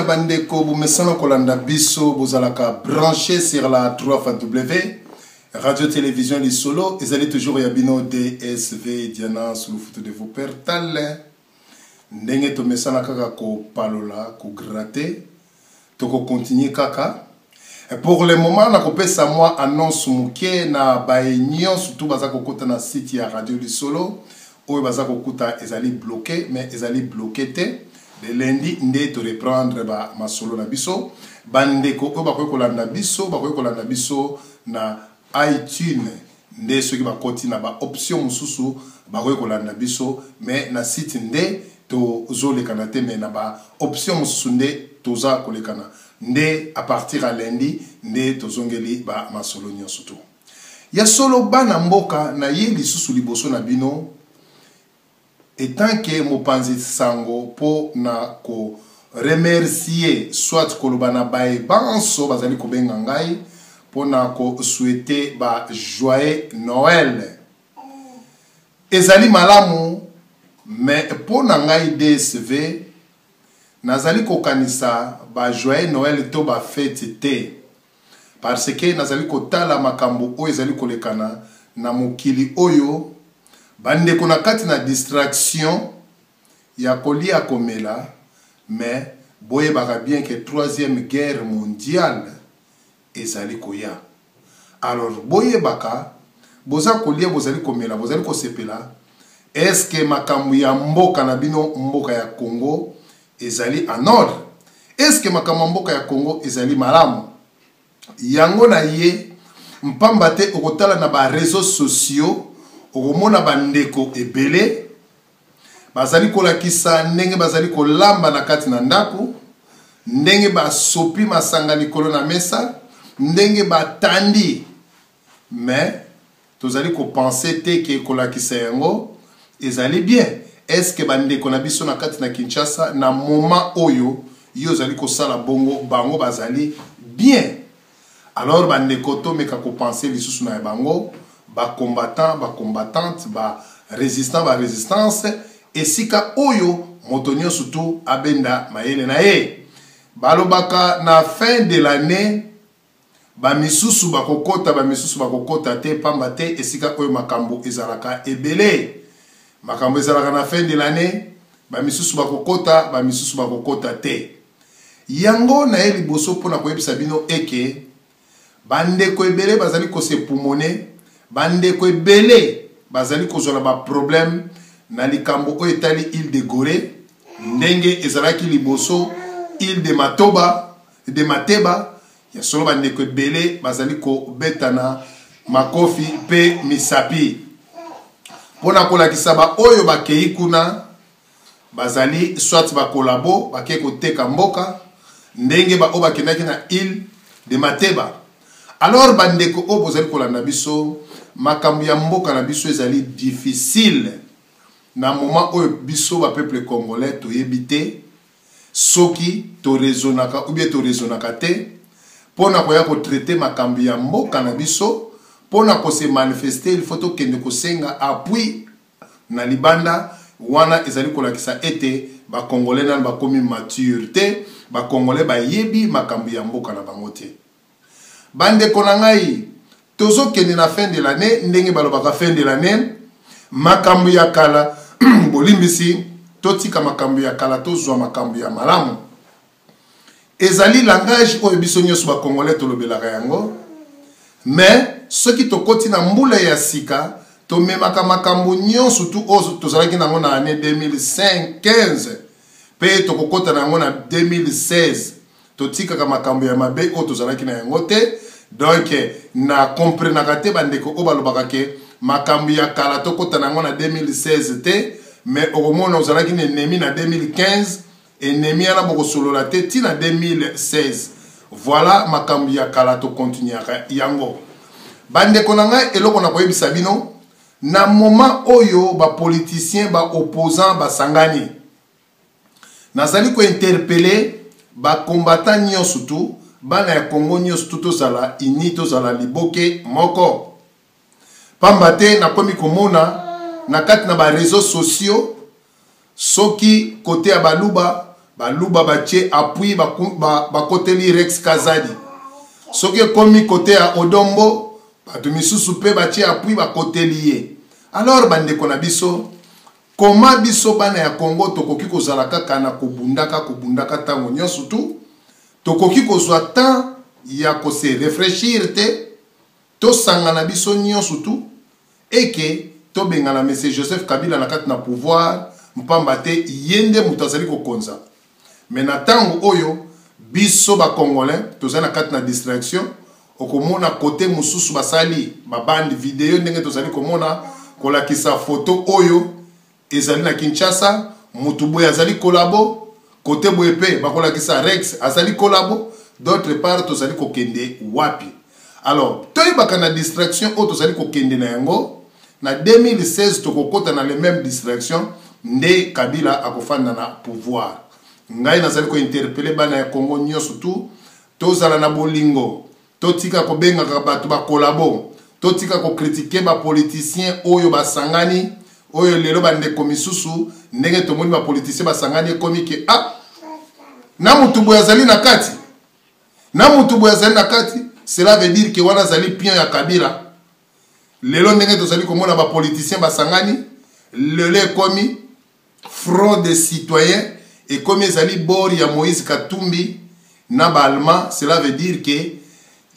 bandeko bomesana kolanda biso, bozalaka branché sur la 3 fois W Radio Télévision Lisolo, ezali toujours ya bino DSV Diana Sulufutu de Wuppertal. Ndenge tomesana kaka kopalola, kogratter, tokocontinue kaka. Pour le moment nakopesa mwa annonce moke na baye nyonso tu baza kokota na site ya Radio Lisolo. Oyo baza kokuta ezali bloqué, mais ezali bloqué te. Le lundi nde to reprendre ba masolo na biso. Bandeko oyo bakoki kolanda biso, bakoki kolanda biso na iTunes nde soki bakoti na ba option mosusu bakoki kolanda biso, mais na site nde tozolekana te, mais na ba option mosusu nde toza kolekana. Nde à partir ya lundi nde tozongeli ba masolo nyonso tu. Ya solo bana mboka na ye lisusu liboso na bino etant que mopanzi sango po na ko remercier soit koloba na baye banso bazali kobenga ngai po na ko souhaiter ba joyeux Noël. Ezali malamu, mais po na ngai DSV nazali kokanisa ba joyeux Noël to ba fête te, parce que nazali kotala makambo oyo ezali kolekana na mokili oyo, bandeko na kati na distraction ya kolia komela, mais boyebaka bien que troisième guerre mondiale ezali koya. Alors boyebaka, boza kolia, bozali komela, bozali kosepela, est-ce que makambo ya mboka na bino, mboka ya Congo, ezali en ordre? Est-ce que makambo ya mboka ya Congo ezali malamu? Yango na ye mpamba te okotala na ba réseaux sociaux, okomona bandeko ebele bazali kolakisa ndenge bazali kolamba na kati na ndako, ndenge basopi masanga likolo na mesa, ndenge batandi, mais tozali kopenser te ke kolakisa yango ezali bien. Est-ce que bandeko na biso na kati na Kinshasa na moment oyo yo ozali kosala bongo, bango bazali bien? Alors bandeko, tomeka kopenser lisusu na bango, ba combattant, ba combattante, ba résistant, ba résistance, esika oyo moto nyonso tu abenda mayele na ye. Balobaka na fin de l'année ba misusu bakokota, ba misusu bakokota te, pamba te esika oyo makambo ezalaka ebele. Makambo ezalaka na fin de l'année, ba misusu bakokota, ba misusu bakokota te. Yango na ye liboso mpona koyebisa bino eke bandeko ebele bazali kosepumone, bandeko ebele bazali kozwa na ba problème na likambo oyo etali île de Gorée, ndenge ezalaki liboso île de Matoba, de Mateba. Ya solo bandeko ebele bazali kobetana makofi mpe misapi mpona kolakisa ba oyo bakei kuna bazali soit bakolabo bakei koteka mboka, ndenge ba oyo bakendaki na île de Mateba. Alors bandeko oyo bozali kolanda biso, makambo ya mboka na biso ezali difficile na moment oyo. Biso ba peuple congolais toyebi te soki toraisonnaka ou bien toraisonnaka te mpona koya kotraiter makambo ya mboka na biso. Mpona kose manifester, il faut tokende kosenga appui na libanda. Wana ezali kolakisa ete bakongolais nano bakomi mature te, bakongolais bayebi makambo ya mboka na bango te. Bandeko na ngai, tozokende na fin de l'année, ndenge balobaka fin de l'année, makambo ya kala bolimbisi, totika makambo ya kala, tozwa makambo ya malamu. Ezali langage oyo biso nyonso bakongolais tolobelaka yango, mais soki tokoti na mbula ya sika, tomemaka makambo nyonso tu oyo tozalaki nango na année 2015 mpe tokokɔta na yango na 2016. Totikaka makambo ya mabe oyo tozalaki na yango te. Donc na comprenaka te bandeko oyo balobaka ke makambo ya kala tokɔta na yango na 2016 te, mais okomona ozalaki na ennemi na 2015, ennemi wana bokosolola te ntina 2016. Voilà, makambo ya kala tokontinuaka yango. Bandeko na ngai, eloko na koyebisa bino na moment oyo, bapoliticien, baopposant basangani, nazali kointerpeller bacombattant nyonso tu, bana ya Congo nyonso tu, tozala uni, tozala liboke moko, pamba te nakomi komona na kati na baréseaux sociaux, soki kote ya Baluba. Baluba batie appui, bakoteli Rex Kazadi. Soki ekomi kote ya Odombo, bato misusu mpe batie appui, bakoteli ye. Alors bandeko na biso, koma biso bana ya Congo tokoki kozala kaka na kobundaka kobundaka ntango nyonso tu? Tokoki kozwa temps ya kose réfléchir te, tosangana biso nyonso tu eke tobengana monsieur Joseph Kabila na kati na pouvoir, mpamba te ye nde moto azali kokonza. Me na ntango oyo biso bacongolais tozali na kati na distraction, okomona kote mosusu basali babande video ndenge tozali komona kolakisa foto oyo ezali na Kinshasa, motu boye azali kolabo, kote boye mpe bakolakisa Rex azali kolabo. D'autre part, tozali kokende wapi? Alors toyebaka na distraction oyo tozali kokende na yango na 2016, tokokota na le même distraction nde Kabila akofanda na pouvoir. Ngai nazali kointerpeller bana ya Congo nyonso tu, tozala na bolingo, totika kobengaka bato bakolabo, totika kocritiquer bapoliticien oyo basangani. Oyo lelo bandeko misusu, ndenge tomoni bapoliticien basangani, ekomi ke ah, na mutu boye azali na kati, na mutu boye azali na kati, cela veut dire ke wana azali pion ya Kabila. Lelo ndenge tozali komona bapoliticien basangani, lelo ekomi Front des citoyens, ekomi ezali bord ya Moïse Katumbi na baallemand. Cela veut dire ke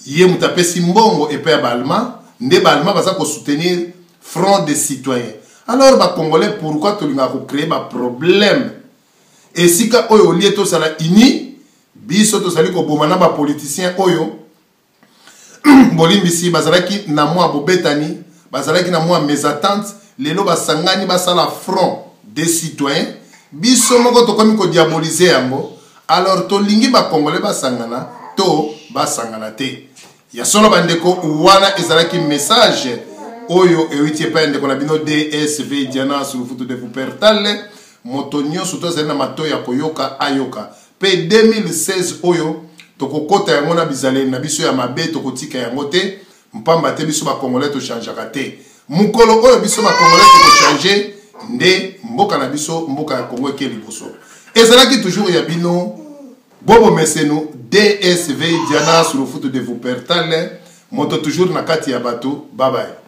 ye moto apesi mbongo epai ya baallemand, nde baallemand baza kosoutenir Front des citoyens. Alors bacongolais, pourquoi tolingaka kocréer baproblème esika oyo olie tozala uni? Biso tozali koboma na bapoliticien oyo, bolimbisi, bazalaki na mwa bobetani, bazalaki na mwa mésentente, lelo basangani basala Front des citoyens. Biso moko tokomi kodiaboliser yango. Alors tolingi bacongolais basangana to basangana te? Ya solo bandeko, wana ezalaki message oyo euti epai ya ndeko na bino DSV Diana Sulufutu de Wuppertal. Moto nyonso to azali na matoi ya koyoka, ayoka. Mpe 2016 oyo tokokɔta yango na bizaleli na biso ya mabe, tokotika yango te, mpamba te biso bacongolais tochangeaka te. Mokolo oyo biso bacongolais tokochange, nde mboka na biso, mboka ya Congo, eke liboso. Ezalaki toujours ya bino Bobo Mesenu, DSV Diana Sulufutu de Wuppertal, moto toujours na kati ya bato. Babaye.